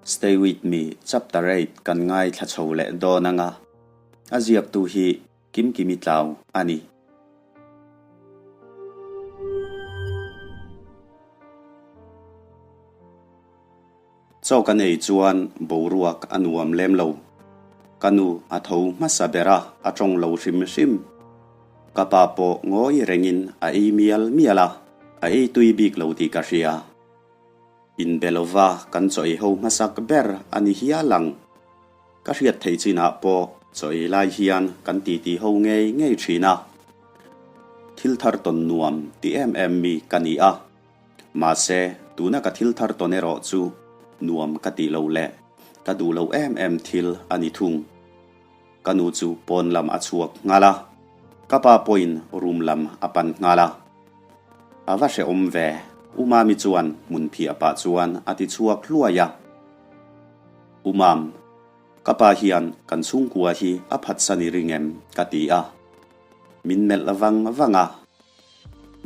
Stay with me chapter 8 kan ngaithla chho leh dawn anga a ziaktu hi Kimkimi Tlau a ni. Chaw kan ei chuan boruak a nuam lem lo. Ka nu a tho hmasa ber a, a tawng lo hrim hrim. Ka pa pawh ngawi rengin a ei mial mial a, a ei tui bik lo tih ka hria. Inbe lova kan chaw ei ho hmasak ber a ni hial ang. Ka hriat theih chinah pawh chaw ei lai hian kan titi ho ngei ngei thin a. Thil thar tawn nuam ti em em mi ka ni a. Mahse, tuna ka thil thar tawn erawh chu nuam ka tih lo leh ka duh lo em em thil a ni thung. Ka nu chu pawn lam a chhuak nghal a, ka pa pawhin room lam a pan nghal a. A va hrehawm ve, U Mami chuan hmun phiah pah chuan a ti chhuak hluai a. U Mam, ka pa hian kan chhungkua hi a phatsan i ring em? ka ti a. Min melh vang vang a.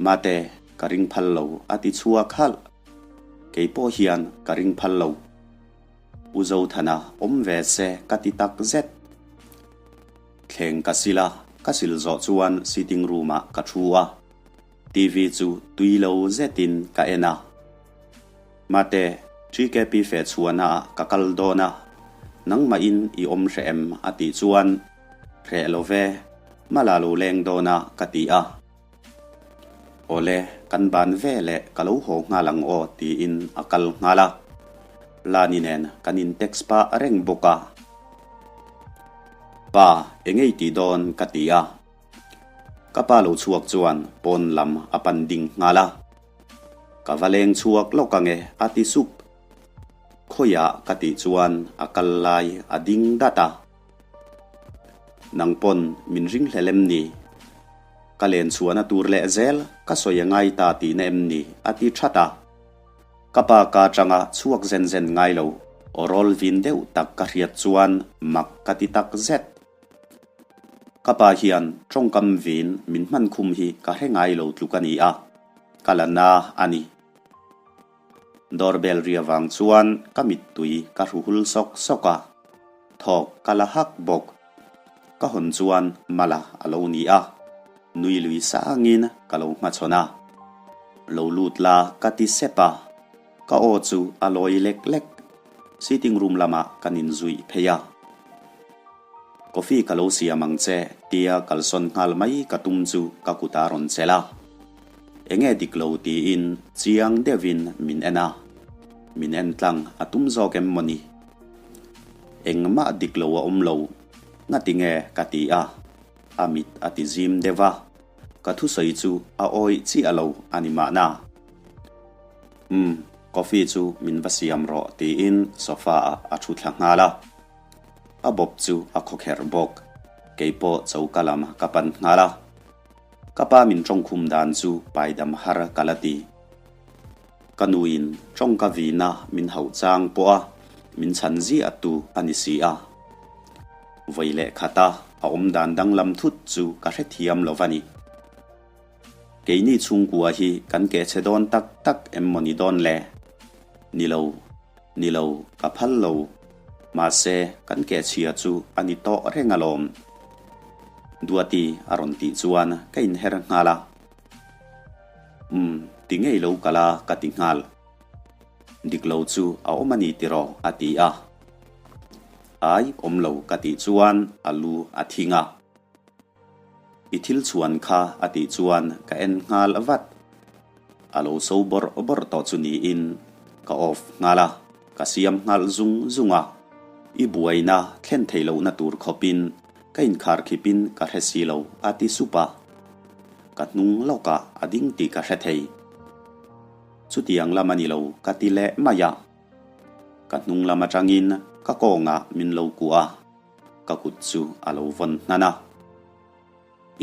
Mate, ka ring phal lo, a ti chhuak halh. Kei pawh hian ka ring phal lo. U Zothana awm ve se ka ti tak zet. Thleng ka sil a, ka sil zawh chuan sitting room ah ka thu a. TV chu tui lo zetin ka en a. Mate, TKP feh chhuahna ah ka kal dawn a, nangmahin i awm hreh em? a tih chuan, Hreh lo ve, mala lo leng dawn a ka ti a. Awle, kan ban ve leh ka lo haw nghal ang aw tiin a kal nghal a. Lani nen kan in text pah reng bawk a. Pa, engei tih dawn ka ti a. Ka pa lo chhuak chuan pawn lam a pan ding nghal a. Ka va leng chhuak lawk ange a ti sup. Khawiah ka tih chuan a kal lai a ding dat a. Nang pawn min ring hlel em ni? Ka len chhuahna tur leh zel ka sawi a ngai ta tihna em ni? a ti that a. Ka pa ka atanga chhuak zen zen ngai lo aw rawl vin deuh tak ka hriat chuan mak ka ti tak zet. Ka pa hian tawngkam vin min hman khum hi ka hre ngai lo tluk a ni a, ka la na a ni. Doorbell ri avang chuan ka mittui ka hru hul sawk sawk a, thawk ka la hak bawk. Ka hawn chuan Mala a lo ni a, nui lui sangin ka lo hmachhawn a. Lo lut la ka ti sep a, ka aw chu a lawi lek lek. Sitting room lamah kan inzuih phei a. Coffee ka lo siam ang che tia kalsawn nghal mai ka tum chu ka kut a rawn chelh a. Enge dik lo tiin chiang deuhin min en a, min en tlang a tum zawk em mawni? Engmah dik lo a awm lo, ngati nge ka ti a, a mit a ti zim deuh a, ka thusawi chu a awih chiah lo a ni mahna. Umm, coffee chu min va siam rawh tiin sofa ah a thu thla nghal a. A bawp chu a khawkherh bawk, keipawh choka lam ka pan nghal a. Ka pa min tawngkhum dan chu paidam har ka la ti. Ka nuin tawngka vina min hauh chang pawh a min chhan ziah tu a ni si a. Vawi leh khata a awm dan danglam thut chu ka hrethiam lo va ni. Keini chhungkua hi kan keh chhe dawn tak tak em maw ni dawn le? Ni lo, ni lo, ka phal lo. Mahse, kan keh chhia chu a ni tawh reng alawm. Duati a rawn tih chuan ka inher nghal a. Umm, ti ngei lo kal a ka ti nghal. Dik lo chu a awm a ni tiraw a ti a. Ai, awm lo ka tih chuan a lu a thing a. I thil chhuan kha a tih chuan ka en nghal vat. A lo so bawrh bawrh tawh chu niin ka off nghal a, ka siam nghal zung zung a. I buaina thlen thei lohna tur khawpin ka inkhar khipin ka hre si lo a ti sup a. Ka hnung lawkah a ding tih ka hre thei. Chutiang lam a ni lo ka ti leh mai a. Ka hnung lam atangin ka kawngah min lo kuah a. Ka kut chu a lo vawn hnan a.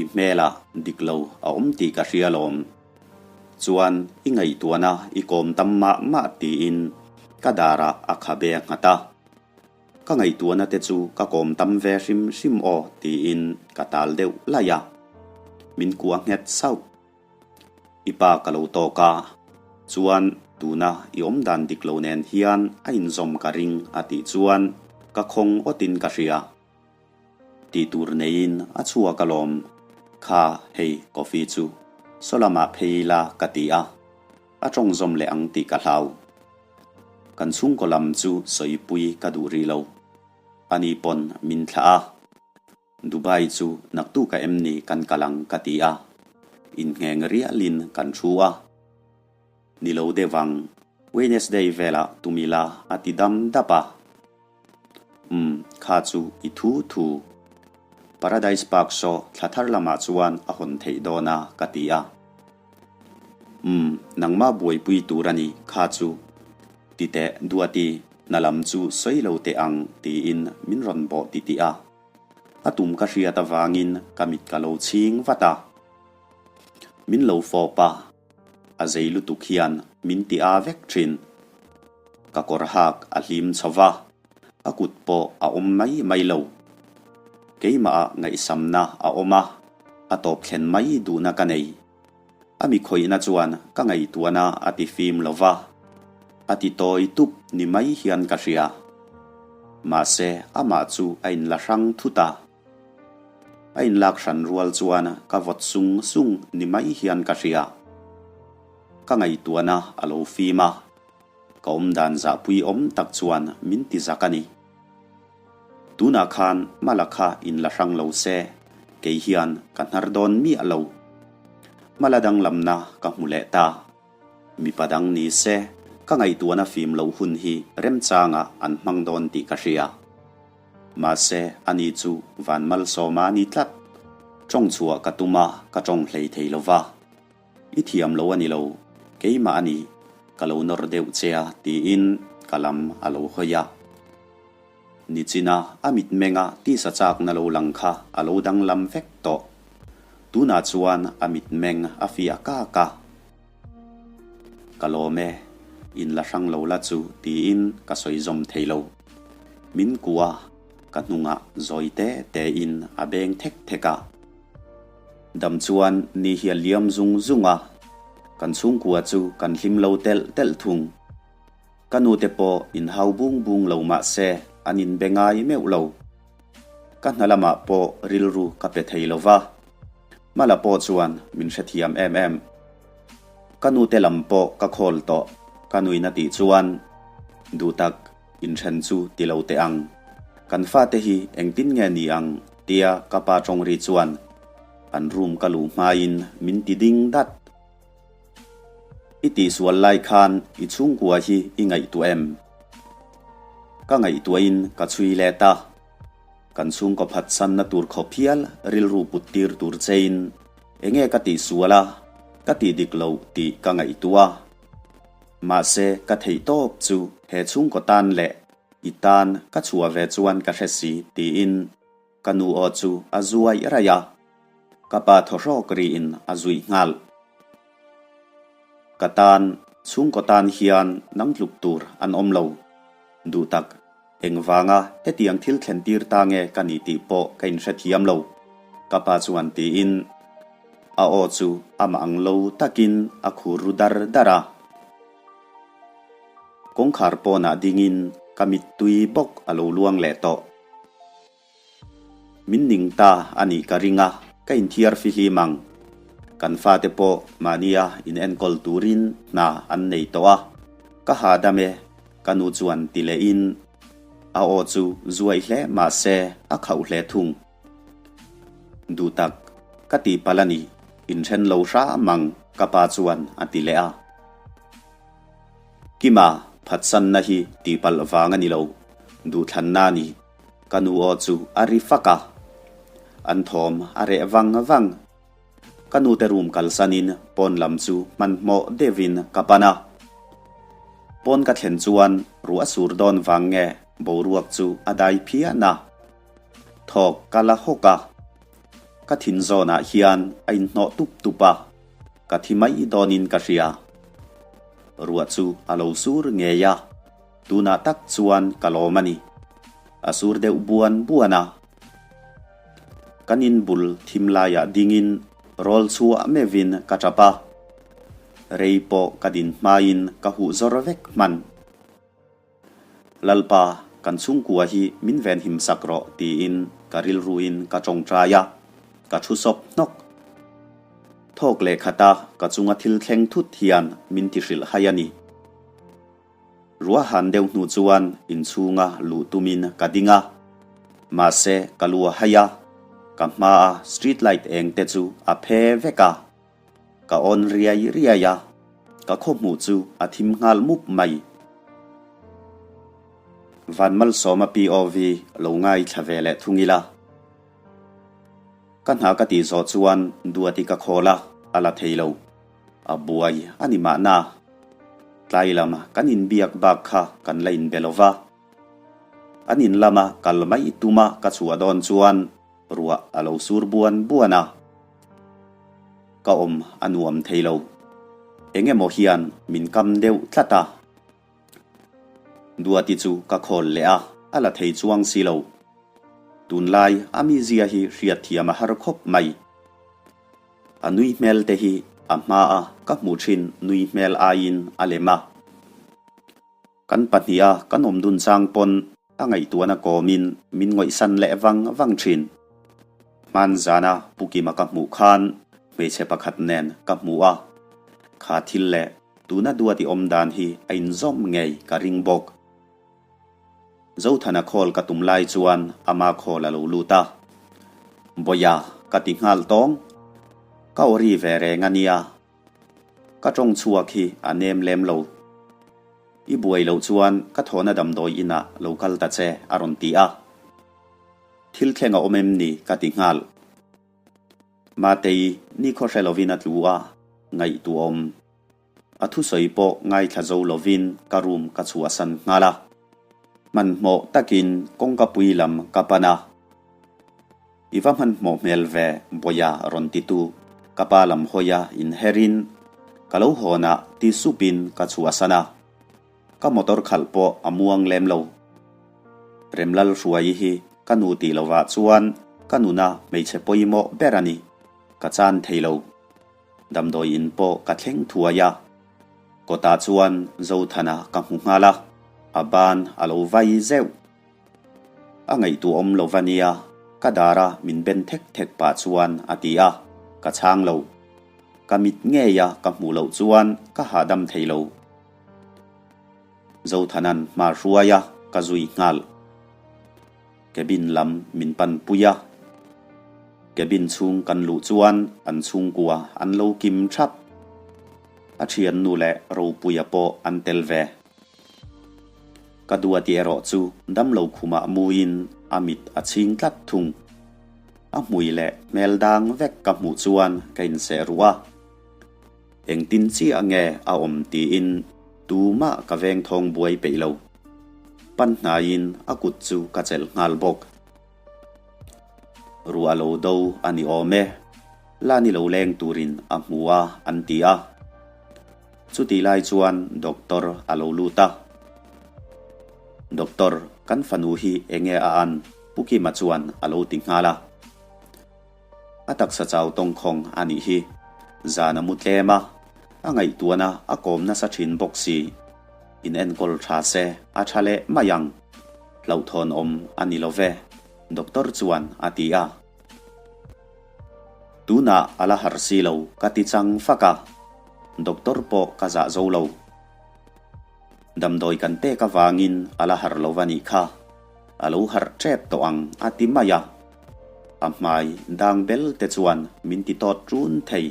I hmelah dik lo a awm tih ka hria lawm. Chuan i ngaihtuahna i kawm tam mah mah tiin ka darah a khabe a nghat a. Ka ngaihtuahna te chu ka kawm tam ve hrim hrim aw tiin ka tal deuh laih a. Min kuah nghet sauh. I pa ka lo tawk a. Chuan. Tuna i awmdan dik lo nen hian a inzawm ka ring a tih chuan ka khawng awtin ka hria. Tih tur neiin a chhuak alawm. Kha hei coffee chu saw lamah phei ila ka ti a, a tawng zawm leh ang tih ka hlau. Kan chhungkaw lam chu sawipui ka duh rih lo. Ani pawn min thlah a. Dubai chu naktuka em ni kan kal ang ka ti a, inngheng rialin kan thu a. Ni lo deuh ang, Wednesday velah tum ila a ti dam dap a. Umm, kha chu i thu thu. Paradise Park saw thla thar lamah chuan a hawn theih dawn a ka ti a. Umm, nangmah buaipui tur a ni kha chu. Ti teh Duati, hna lam chu sawi lo teh ang tiin min rawn bawh ti tih a. A tum ka hriat avangin ka mit ka lo chhing vat a. Min lo fawp a, a zei lutuk hian min ti a vek thin. Ka kawr hak a hlim chho va, a kut pawh a awm mai mai lo. Keimah ah ngaihsamna a awm a, a tawp thlen mai duhna ka nei. A mi khawihna chuan ka ngaihtuahna a ti fim lo va, a ti tawi tup ni mai hian ka hria. Mahse, amah chu a inla hrang thut a. A inlak hran rual chuan ka vawt sung sung ni mai hian ka hria. Ka ngaihtuahna a lo fim a, ka awmdan zahpui awm tak chuan min ti zak a ni. Tunah khan Mala kha in la hrang lo se, kei hian ka hnar dawn miah lo. Mala danglamna ka hmu leh ta. Mipa dang ni se, ka ngaihtuahna fim loh hun hi remchangah an hmang dawn tih ka hria. Mahse, ani chu van malsawma a ni tlat. Tawng chhuah ka tum a, ka tawng hlei thei lo va. I thiam lo a ni lo, keimah a ni, ka lo nawr deuh che a tiin ka lam a lo hawi a. Nichina a mitmenga tisa chakna lo lang kha a lo danglam vek tawh. Tunah chuan a mitmeng a fiah kak a. Ka lawm e, in la hrang lo la chu tiin ka sawi zawm thei lo. Min kuah a, ka hnungah zawi te tein a beng thek thek a. Dam chuan ni hi a liam zung zung a, kan chhungkua chu kan hlim lo telh telh thung. Ka nute pawh inhau bung bung lo mah se an inbe ngai meuh lo. Ka hna lamah pawh rilru ka pe thei lo va, Mala pawh chuan min hrethiam em em. Ka nute lam pawh ka khawl tawh, ka nuin a tih chuan duhtak Inthen chu ti lo teh ang. Kan fate hi engtin nge ni ang tia ka pa tawng ri chuan an room ka luh hmain min ti ding dat. I tihsual lai khan i chhungkua hi i ngaihtuah em? Ka ngaihtuahin ka chhui let a. Kan chhungkaw phatsanna tur khawp hial rilru put tir tur chein enge ka tihsual a, ka tih dik loh tih ka ngaihtuah. Mahse, ka theih tawp chu he chhungkaw tan leh i tan ka chhuah ve chuan ka hre si tiin ka nu aw chu a zuai raih a, ka pa thaw hrawk riin a zuih nghal. Ka tan, chhungkaw tan hian nang tluk tur an awm lo. Duh tak, engvanga hetiang thil thlen tir ta nge ka ni tih pawh ka inhrethiam lo, ka pa chuan tiin a aw chu amah ang lo takin a khur ru dar dar a. Kawngkhar pawnah dingin ka mittui bawk a lo luang leh tawh. Min ning ta a nih ka ring a, ka inthiar fihlim ang. Kan fate pawh mahnia in enkawl turin hna an nei tawh a, ka hahdam e, ka nu chuan ti lehin a aw chu zuai hle mah se a khauh hle thung. Duh tak, ka tih palh a ni, inthen lo hram ang, ka pa chuan a ti leh a. Kima, phatsanna hi tih palh vang a ni lo, duhthlanna a ni. Ka nu aw chu a ri fak a, an thawm a reh vang vang. Ka nute room kalsanin pawn lam chu hmanhmawh deuhin ka pan a. Pawn ka thlen chuan ruah sur dawn vang nge boruak chu a dai phian a. Thawk ka la hawk a, ka thin zawnah hian a inhnawh tup tup a, ka thi mai dawnin ka hria. Ruah chu a lo sur ngei a. Tunah tak chuan ka lawm a ni. A sur deuh buan buan a. Kan in bul thim laiah dingin rawl chhuah meuhin ka tap a. Rei pawh ka din hmain ka huh zawr vek hman. Lalpa, kan chhungkua hi min venhim sak rawh tiin ka rilruin ka tawngtai a, ka thu sawp hnawk. Thawk leh khata ka chunga thil thleng thut hian min ti hrilh hai a ni. Ruahan deuh hnu chuan inchhunga luh tumin ka ding a, mahse ka lu a hai a, ka hmaa street light eng te chu a phe vek a. Ka awn riai riai a, ka khawhmuh chu a thim nghal mup mai. Vanmalsawma POV lo ngaithla ve leh thung ila. Ka hna ka tih zawh chuan Duati ka khawl a, a la thei lo. A buai a ni mahna. Tlai lam kan inbiak bak kha kan la inbe lo va. An in lama kal mai tuma ka chhuah dawn chuan ruah a lo sur buan buan a. Ka awm a nuam thei lo. Eng emaw hian min kam deuh tlat a. Duati chu ka khawl leh a, a la thei chuang si lo. Tunlai a mizia hi hriatthiam a har khawp mai. A nui hmel te hi a hmaa ka hmuh thin nui hmel aiin a lem a. Kan pahniha kan awm dun chang pawn a ngaihtuahna kawmin min ngawihsan leh vang vang thin. Hman zana Pu Kima ka hmuh khan hmeichhe pakhat nen ka hmu a, kha thil leh tuna duati awm dan hi a inzawm ngei ka ring bawk. Zothana khawl ka tum lai chuan ama khawl a lo lut a. Bawia ka ti nghal tawng. Ka awri ve reng a nia. Ka tawng chhuak hi a nem lem lo. I buai loh chuan ka thawhna damdawi inah lo kal ta che a rawn ti a. Thil thleng a awm em ni ka ti nghal. Matei nikhaw hre lovin a tlu a, ngaihtuahawm. A thusawi pawh ngaithla zo lovin ka room ka chhuahsan nghal a. Hmanhmawh takin kawngkapui lam ka pan a. I va hmanhmawh hmel ve Bawia rawn titu ka pa lam hawia inherin ka lo hawnah ti supin ka chhuahsan a. Ka motor khalh pawh a muang lem lo. Remlal Hruai hi ka nu tih lovah chuan ka nuna hmeichhe pawimawh ber a ni. Ka chan thei lo. Damdawi in pawh ka thleng thuai a, kawtah chuan Zothana ka hmu nghal a, a ban a lo vai zeuh. A ngaihtuahawm lo va nia, ka dara min ben thek thek pah chuan a ti a, ka chhang lo. Ka mit ngei a ka hmuh loh chuan ka hahdam thei lo. Zothana'n hma hruai a, ka zui nghal. Cabin lam min pan pui a. Cabin chhung kan luh chuan an chhungkua an lo kim thap. A thiannu leh Ropuia pawh an tel ve. Ka duati erawh chu damlo khumah muin a mit a chhing tlat thung. A hmui leh hmel dang vek ka hmuh chuan ka inseh ruh a. Engtin chiah nge a awm tiin tumah ka vengthawng buai peih lo. Pan hnaiin a kut chu ka chelh nghal bawk. Ruah lo do a ni awm e, la ni lo leng turin a hmu a an ti a. Chutih lai chuan doctor a lo lut a. Doctor, kan fanu hi enge a an? Pu Kima chuan a lo ti nghal a. A taksa chau tawngkhawng a nih hi. Zan a mu tlem a, a ngaihtuahna a kawm nasa thin bawk si. In enkawl tha se a tha leh mai ang. Hlauhthawn awm a ni lo ve, doctor chuan a ti a. Tunah a la harh si lo ka ti chang fak a, doctor pawh ka zah zo lo. Damdawi kan pek avangin a la harh lo va nih kha. A lo harh tep tawh ang a ti mai a. A hmai dang bel te chuan min ti tawt ṭun thei.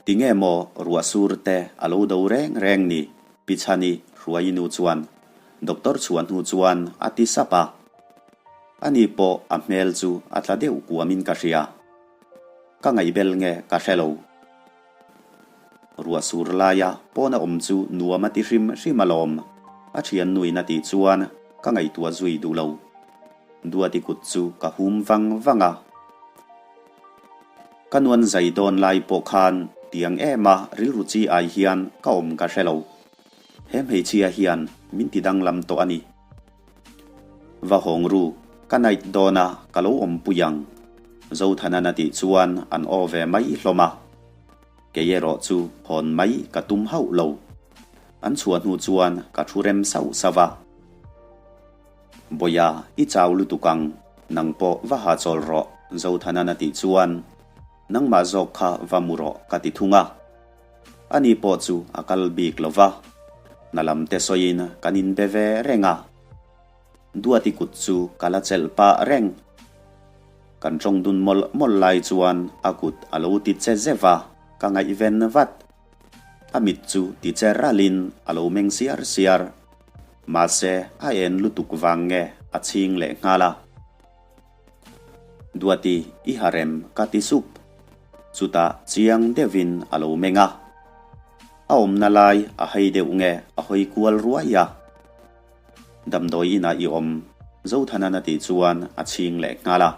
Tinge maw ruah sur te a lo do reng reng ni? Pi Chhani hruai nu chuan doctor chhuah hnu chuan a ti sap a. Ani pawh a hmel chu a tla deuh kuamin ka hria. Ka ngaihbel nge ka hre lo. Ruah sur laia pawna awm chu nuam a ti hrim hrim alawm, a thiannuin a tih chuan ka ngaihtuah zui duh lo. Duati kut chu ka hum vang vang a. Ka nuan zai dawn lai pawh khan tiang em a rilru chi ai hian ka awm ka hre lo. He hmeichhia hian min ti danglam tawh a ni. Va hawng ru, ka night dawn a ka lo awmpui ang. Zothanan a tih chuan an aw ve mai hlawm a. Kei erawh chu hawn mai ka tum hauh lo. An chhuah hnu chuan ka thu rem sauh sauh a. Bawia, i chau lutuk ang, nang pawh va ha chawl rawh, Zothanan a tih chuan, Nangmah zawk kha va mu rawh ka ti thung a. Ani pawh chu a kal bik lo va, hna lam te sawiin kan inbe ve reng a. Duati kut chu ka la chelh pah reng. Kan tawng dun mawlh mawlh lai chuan a kut a lo ti che zeuh a, ka ngaihven vat. A mit chu ti che ralin a lo meng siar siar. Mahse a en lutuk vang nge a chhing leh nghal a. Duati i ha rem ka ti sup. Chutah chiang deuhin a lo meng a. A awmna lai a hei deuh nge a hawi kual ruai a. Damdawi inah i awm Zothanan a tih chuan a chhing leh nghal a.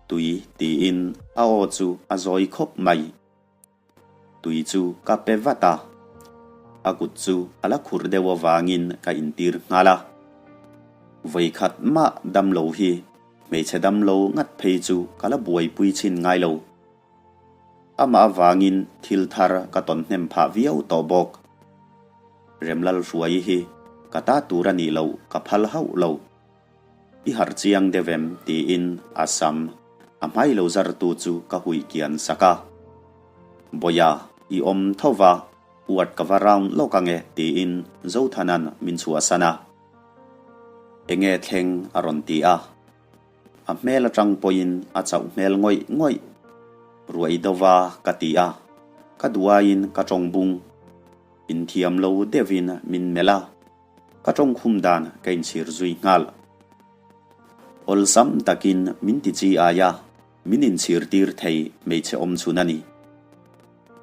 Tui tiin a aw chu a zawi khawp mai. Tui chu ka pe vat a, a kut chu a la khur deuh avangin ka intir nghal a. Vawikhat mah damlo hi hmeichhe damlo ngat phei chu ka la buaipui chhin ngai lo. Amah avangin thil thar ka tawn hnem phah viau tawh bawk. Remlalhruai hi ka ta tur a nih loh ka phal hauh lo. I harh chiang deuh em? tiin a sam a hmai lo zartu chu ka huih kian sak a. Bawia, i awm tho va, uat ka va round lawk ange tiin Zothanan min chhuahsan a. Enge thleng a rawn ti a. A hmel atang pawhin a chauh hmel ngawih ngawih. Ruai dova ka ti a, ka duaiin ka tawng bung. Inthiam lo deuhin min melh a. Ka tawngkhum dan ka inchhir zui nghal. Awlsam takin min ti chi ai a, min inchhir tir thei hmeichhe awm chhun a ni.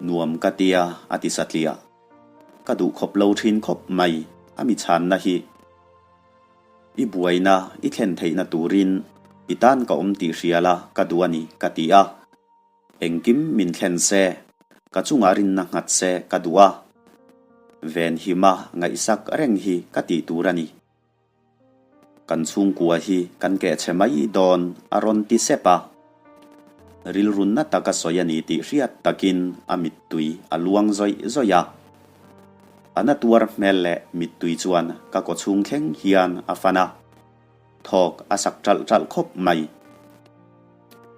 Nuam ka tia a ti satliah. Ka duh khawp lo thin khawp mai a mi chhanna hi. I buaina i thlen theihna turin i tan ka awm tih hria la ka duh a ni ka ti a. Engkim min thlen se, ka chungah rinna nghat se ka duh a, venhima ngaihsak reng hi ka tih tur a ni. Kan chhungkua hi kan kehchhe mai dawn a rawn ti sep a. Rilrunna taka sawi a ni tih hriat takin a mittui a luang zawih zawih a. A na tuar hmel leh mittui chuan ka kawchhung thleng hian a fan a. Thawk a sak ṭalh ṭalh khawp mai.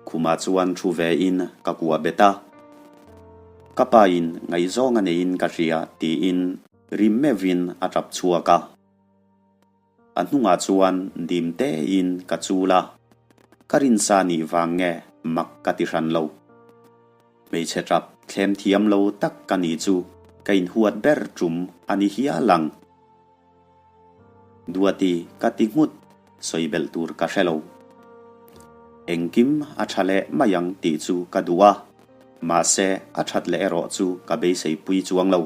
Khumah chuan thu vein ka kuah bet a. Ka pain ngaihzawng a neiin ka hria tiin rim meuhin a ṭap chhuak a. A hnungah chuan dim tein ka chul a. Ka rinsa nih vang nge mak ka ti hran lo. Hmeichhe ṭap thlem thiam lo tak ka ni chu ka inhuat ber ṭum a ni hial ang. Duati ka ti nghut, sawi belh tur ka hre lo. Engkim a tha leh mai ang tih chu ka duh a, mahse a that leh erawh chu ka beisei pui chuang lo.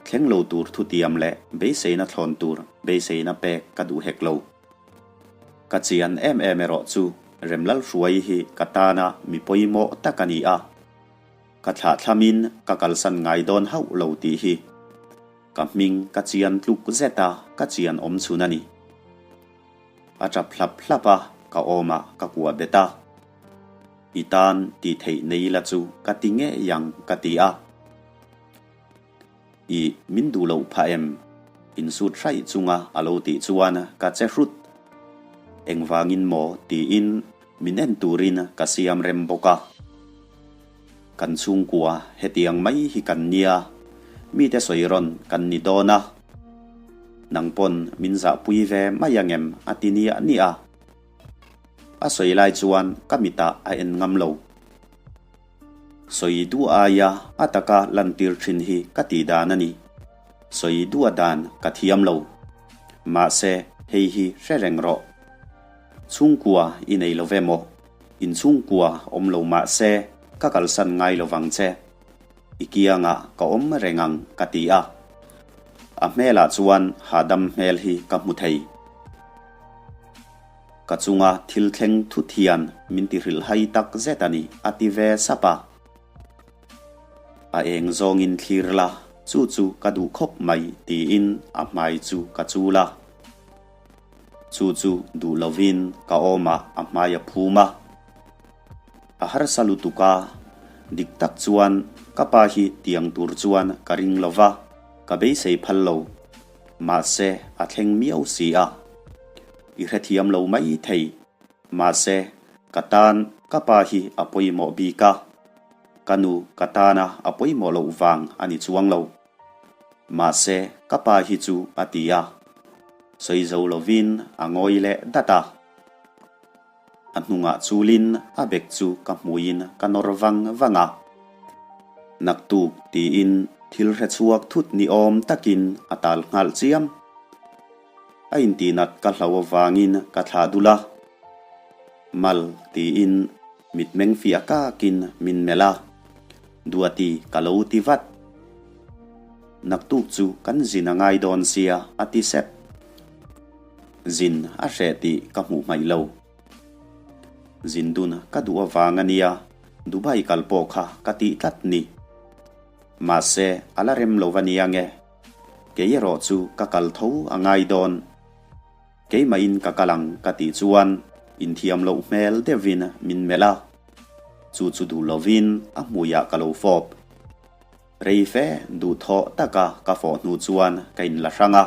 Thleng lo tur thutiam leh beiseina thlawn tur beiseina pek ka duh hek lo. Ka chian em em erawh chu Remlalhruai hi ka tana mi pawimawh tak a ni a, ka thlahthlamin ka kalsan ngai dawn hauh lo tih hi. Ka hming ka chian tluk zet a, ka chian awm chhun a ni. A tap hlap hlap a, ka awmah ka kuah bet a. I tan tih theih nei la chu ka ti ngei ang ka ti a. I min duh loh phah em? Insut hraih chunga a lo tih chuan ka che hrut. Engvangin maw tiin min en turin ka siam rem bawk a. Kan chhungkua hetiang mai hi kan nia, mite sawi rawn kan ni dawn a. Nang pawn min zahpui ve mai angem a ti niah niah a. A sawi lai chuan ka mitah a en ngam lo. Sawi duah aia a taka lantir thin hi ka tih dan a ni. Sawi duah dan ka thiam lo. Mahse hei hi hre reng rawh. Chhungkua i nei lo ve maw? Inchhungkua awm lo mah se ka kalsan ngai lo vang che. I kiangah ka awm reng ang ka ti a. A hmelah chuan hahdam hmel hi ka hmu thei. Ka chunga thil thleng thut hian min ti hrilhhai tak zet a ni a ti ve sap a. A eng zawngin thlir la, chu chu ka duh khawp mai tiin a hmai chu ka chul a. Chu chu duh lovin ka awmah a hmai a phum a. A harsa lutuk a, Dik tak chuan ka pa hi tiang tur chuan ka ring lo va, ka beisei phal lo. Mahse a thleng miau si a. I hrethiam lo mai thei. Mahse ka tan ka pa hi a pawimawh bik a. Ka nu ka tana a pawimawh loh vang a ni chuang lo. Mahse ka pa hi chu a ti a. Sawi zo lovin a ngawi leh dat a. A hnungah chulin a bek chu ka hmuiin ka nawr vang vang a. Naktuk tiin thil hre chhuak thut ni awm takin a tal nghal chiam. A intihnat ka hlau avangin ka thlah dul a. Mal tiin mitmeng fiah kakin min melh a. Duati ka lo ti vat. Naktuk chu kan zin a ngai dawn sia a ti sep. Zin a hreh tih ka hmuh hmaih lo. Zin dun ka duh avang a nia, Dubai kal pawh kha ka tih tlat ni. Mahse, a la rem lo va nia nge. Kei erawh chu ka kal tho a ngai dawn. Keimahin ka kal ang ka tih chuan inthiam loh hmel deuhin min melh a. Chu chu duh lovin a hmuiah ka lo fawp. Rei fe duhthawh taka ka fawh hnu chuan ka inla hrang a,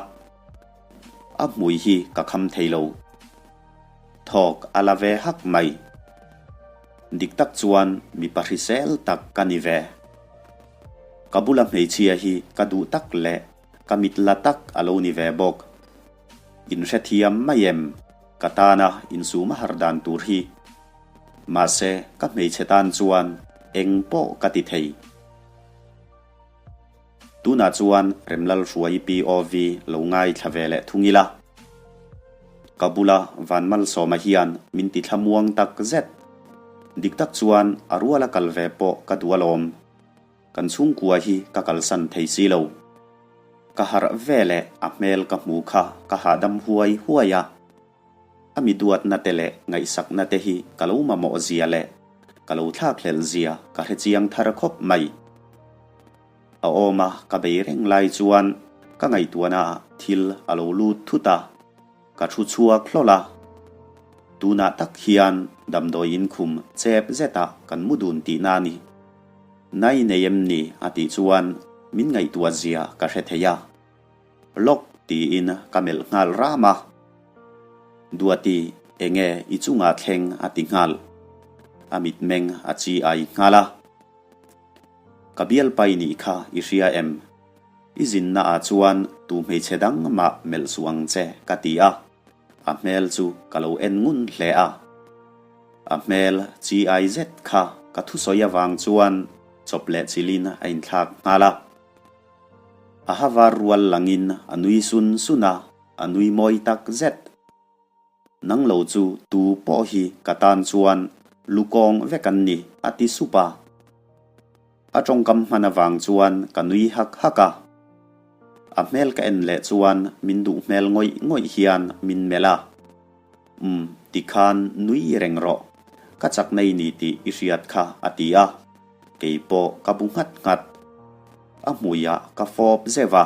a hmui hi ka kham thei lo. Thawk a la ve hak mai. Dik tak chuan mipa hrisel tak ka ni ve. Ka bula hmeichhia hi ka duh tak leh ka mit la tak a lo ni ve bawk. Inhrethiam mai em? Ka tana insum a har dan tur hi. Mahse, ka hmeichhe tan chuan eng pawh ka ti thei. Tunah chuan Remlalhruai POV lo ngaithla ve leh thung ila. Ka bula Vanmalsawma hian min ti thlamuang tak zet. Dik tak chuan a ruala kal ve pawh ka duh alawm. Kan chhungkua hi ka kalsan thei si lo. Ka harh ve leh a hmel ka hmu kha ka hahdam huai huai a. A mi duatna te leh ngaihsakna te hi ka lo mamawh zia leh ka lo thlakhlelh zia ka hre chiang thar khawp mai. A awma ka bei reng lai chuan ka ngaihtuahna ah thil a lo lut thut a, ka thu chhuak hlawl a. Tunah tak hian damdawi inkhum chep zetah kan mu dun tihna a ni. Nai nei em ni a tih chuan min ngaihtuah zia ka hre thei a. Lawk tiin ka melh nghal ram a. Duati, enge i chungah thleng a ti nghal. A mitmeng a chi ai nghal a. Ka bialpai nih kha i hria em? I zinna ah chuan tu hmeichhe dang mah melh suh ang che ka ti a. A hmel chu ka lo en ngun hle a. A hmel chi ai zet kha ka thusawi avang chuan chawp leh chilin a inthlak nghal a. A ha var rual langin a nui sun sun a, a nui mawi tak zet. Nang lo chu tu pawh hi ka tan chuan lukawng vek an ni, a ti sup a. A tawngkam hman avang chuan ka nui hak hak a. A hmel ka en leh chuan min duh hmel ngawih ngawih hian min melh a. Umm, tikhan nui reng rawh, ka chak nei ni tih i hriat kha, a ti a. Kei pawh ka bu nghat nghat. A hmuiah ka fawp zeuh a.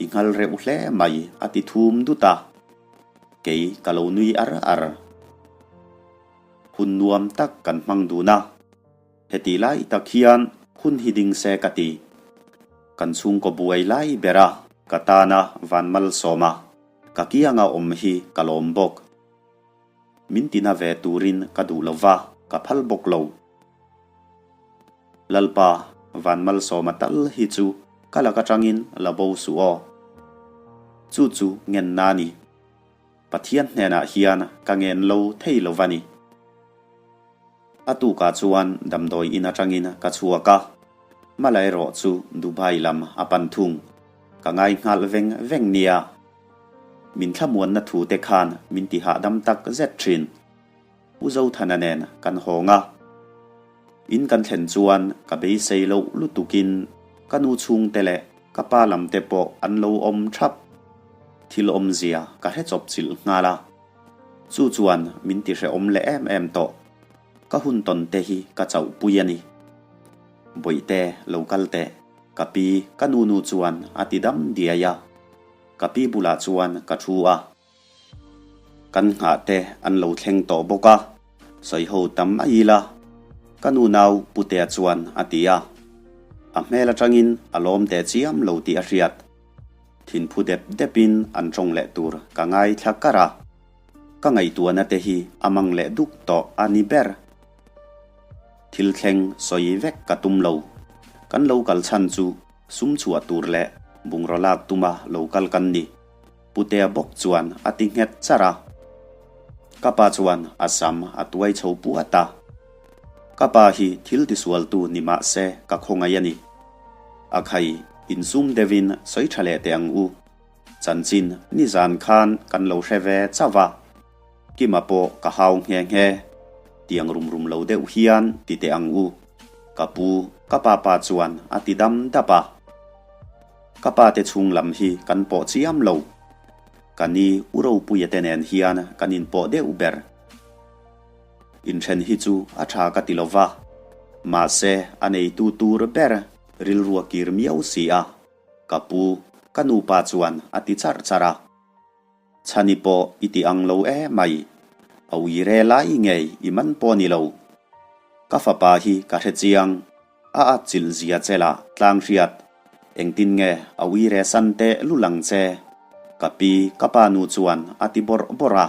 I nghal reuh hle mai a ti thum dut a. Kei ka lo nui ar ar. Hun nuam tak kan hmang dun a. Heti lai tak hian hun hi ding se ka ti. Kan chhungkaw buai lai ber a ka tana van malsawm a. Ka kianga awm hi ka lawm bawk. Min tina ve turin ka duh lo va, ka phal bawk lo. Lalpa, van malsawma tal hi chu ka lak atangin la bo suh aw. Chu chu ngenna a ni. Pathian hnenah hian ka ngen lo thei lo va ni. A tukah chuan damdawi in atangin ka chhuak a, Mala erawh chu Dubai lam a pan thung. Ka ngai nghal veng veng nia. Min thlamuanna thu te khan min ti hahdam tak zet thin. U Zothana nen kan hawng a. In kan thlen chuan ka beisei loh lutukin ka nu chhungte leh ka pa lam te pawh an lo awm thap. Thil awmzia ka hre chawp chilh nghal a. Chu chuan min ti hrehawm leh em em tawh. Ka hun tawn te hi ka chauh pui a ni. Bawihte lo kal teh, ka pi ka nu nu chuan a ti dam diai a. Ka pi bulah chuan ka thu a. Kan nghah te an lo thleng tawh bawk a, sawi ho tam a ila. Ka nu nau Putea chuan a ti a. A hmel atangin a lawm teh chiam lo tih a hriat. Thinphu dep depin an tawng leh tur ka ngaithla kar a. Ka ngaihtuahna te hi a mang leh duk tawh a ni ber. Thil thleng sawi vek ka tum lo. Kan lo kal chhan chu sum chhuah tur leh bungraw lak tuma lo kal kan ni. Putea bawk chuan a ti nghet charh a. Ka pa chuan a sam a tuai chho puat a. Ka pa hi thil tisualtu ni mah se ka khawngaih a ni. A khai insum deuhin sawi tha leh teh ang u. Chanchin nizan khan kan lo hre ve chauh a. Kima pawh ka hau nghe nghe. Tiang rum rum lo deuh hian ti teh ang u. Ka pu, ka pa pa chuan a ti dam dap a. Ka pa te chhung lam hi kan pawh chiam lo. Ka ni U Ropuia te nen hian kan inpawh deuh ber. Inthen hi chu a tha ka ti lo va, mahse a neitu tur ber rilru a kir miau si a, ka pu, ka nupa chuan a ti charh charh a. Chhani pawh i ti ang lo e mai, a uire lai ngei i man pawh ni lo. Ka fapa hi ka hre chiang, a atchilh zia che lah tlang hriat, engtin nge a uire san teh lul ang che? Ka pi, ka pa nu chuan a ti bawrh bawrh a,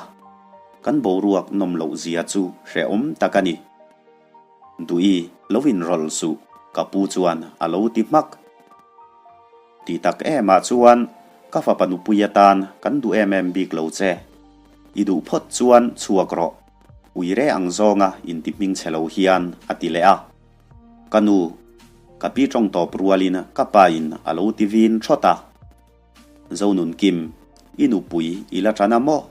kan boruak nawm loh zia chu hrehawm tak a ni. Duhi, lo inrawlh suh, ka pu chuan a lo ti hmak. Ti tak em ah chuan ka fapa nupui atan kan duh em em bik lo che. I duh phawt chuan chhuak rawh, uire ang zawnga inti hming chhe lo hian a ti leh a. Ka nu, ka pi tawng tawp rualin ka pa in a lo ti vin thawt a. Zonunkim, i nupui i la tan a maw?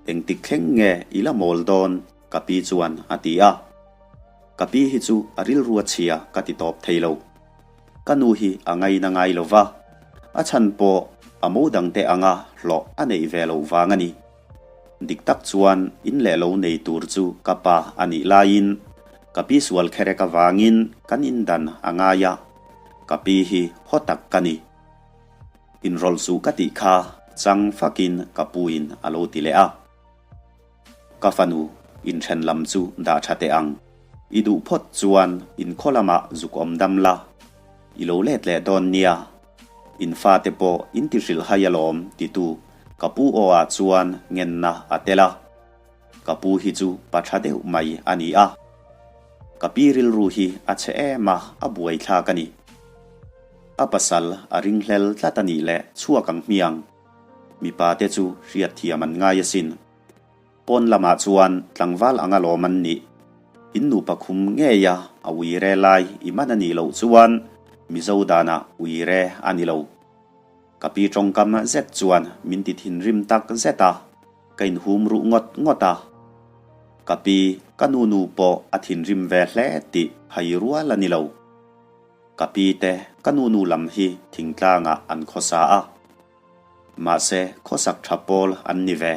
Engtik thleng nge i la mawl dawn? Ka pi chuan a ti a. Ka pi hi chu a rilru a chhia ka ti tawp thei lo. Ka nu hi a ngaina ngai lo va, a chhan pawh a mo dangte anga hlawh a neih ve loh vang a ni. Dik tak chuan in leh lo nei tur chu ka pa a nih laiin ka pi sual kherek avangin kan indan a ngai a, ka pi hi haw tak ka ni. Inrawlh suh ka tih kha chang fakin ka puin a lo ti leh a. Ka fanu, inthen lam chu dah tha teh ang. I duh phawt chuan inkhaw lamah zuk awm dam la, i lo let leh dawn nia. In fate pawh in ti hrilh hai alawm titu ka pu aw ah chuan ngenna a tel a. Ka pu hi chu pa tha deuh mai a ni a. Ka pi rilru hi a chhe em a, a buaithlak a ni. A pasal a ringhlel tlat a nih leh chhuak ang hmiang. Mipa te chu hriatthiam an ngai asin. Pawn lamah chuan tlangval anga lawm an nih. In nupa khum ngei a, a uire lai i man a nih loh chuan Mizo danah uire a ni lo. Ka pi tawngkam zet chuan min ti thinrim tak zet a, ka inhum ruh ngawt ngawt a. Ka pi, ka nu nu pawh a thinrim ve hle tih hai rual a ni lo. Ka pi te, ka nu nu lam hi thingtlangah an khawsa a. Mahse, khawsak tha pawl an ni ve.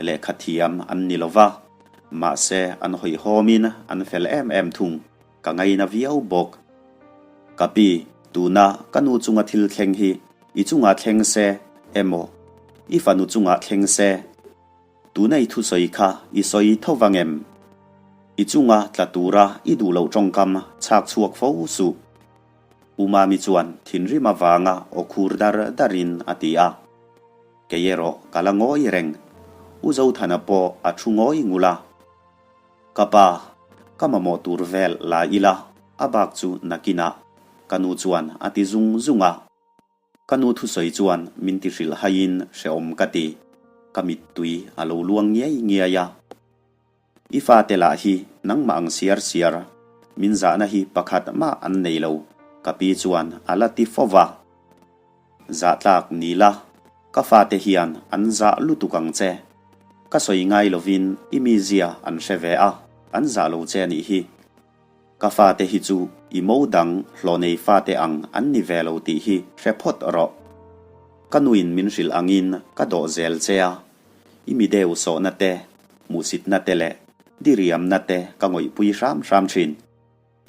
Lehkha thiam an ni lo va, mahse an hawihhawmin an fel em em thung, ka ngaina viau bawk. Ka pi, tuna ka nu chunga thil thleng hi i chungah thleng se emaw, i fanu chungah thleng se, tuna i thusawi kha i sawi tho vang em? I chunga tla tura i duh loh tawngkam chhak chhuak fo suh. U Mami chuan thinrim avanga aw khur dar darin a ti a. Kei erawh ka la ngawi reng. U Zothana pawh a thu ngawi ngul a. Ka pa, ka mamawh tur vel la ila, a bak chu nakinah, ka nu chuan a ti zung zung a. Ka nu thusawi chuan min ti hrilh haiin hrehawm ka ti. Ka mittui a lo luang ngiai ngiai a. I fate lah hi nangmah ang siar siar, min zahna hi pakhat mah an nei lo, ka pi chuan a la ti fo va. Zahtlak ni la, ka fate hian an zah lutuk ang che. Ka sawi ngai lovin i mizia an hre ve a, an zah lo che a nih hi. Ka fate hi chu i mo dang hlawh nei fate ang an ni ve lo tih hi hre phawt rawh. Ka nuin min hrilh angin ka dawh zel che a, I mi deuh sawhna te, hmuhsitna te leh diriamna te ka ngawihpui hram hram thin.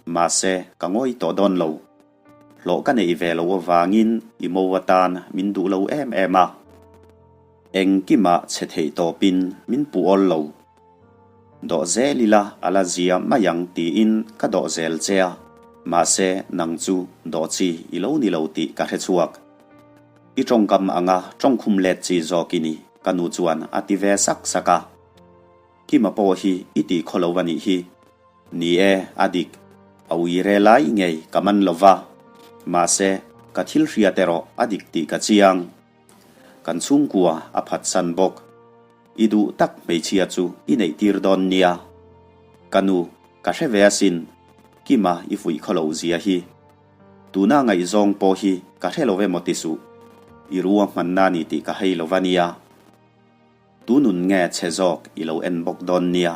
Mahse, ka ngawi tawh dawn lo. Hlawh ka neih ve loh avangin i mo atan min duh lo em em a. Engkimah chhe theih tawpin min puh awl lo. Dawh zel ila a la zia mai ang tiin ka dawh zel che a, mahse nang chu dawh chi i lo ni lo tih ka hre chhuak. I tawngkam anga tawngkhum let chi zawk i ni, ka nu chuan a ti ve sak sak a. Kima pawh hi i ti khaw lo a nih hi. Ni e, a dik. A ui re lai ngei ka man lo va. Mahse, ka thil hriat erawh a dik tih ka chiang. Kan chhungkua a phatsan bawk. I duh tak hmeichhia chu i neih tir dawn nia. Ka nu, ka hre ve asin. Kima i fuih khaw lo zia hi. Tuna ngaihzawng pawh hi ka hre lo emaw ti suh. I rua hmanna ni tih ka hei lo va nia. Tu nun nge chhe zawk i lo en bawk dawn nia?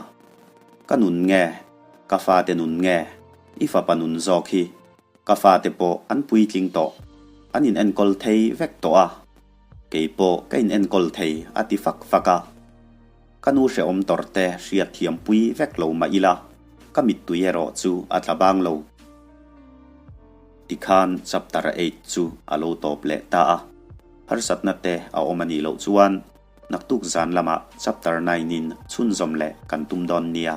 Ka nun nge? Ka fate nun nge? I fapa nun zawk hi? Ka fate pawh an puitling tawh. An in enkawl thei vek tawh a. Kei pawh ka in enkawl thei a ti fak fak a. Ka nu hrehawm tawrh te hriat thiam pui vek lo mah ila, ka mittui erawh chu a tla bang lo. Tikhan chapter eight chu a lo tawp leh ta a. Harsatna te a awm a nih loh chuan naktuk zan lamah chapter nine in chhunzawm leh kan tum dawn nia.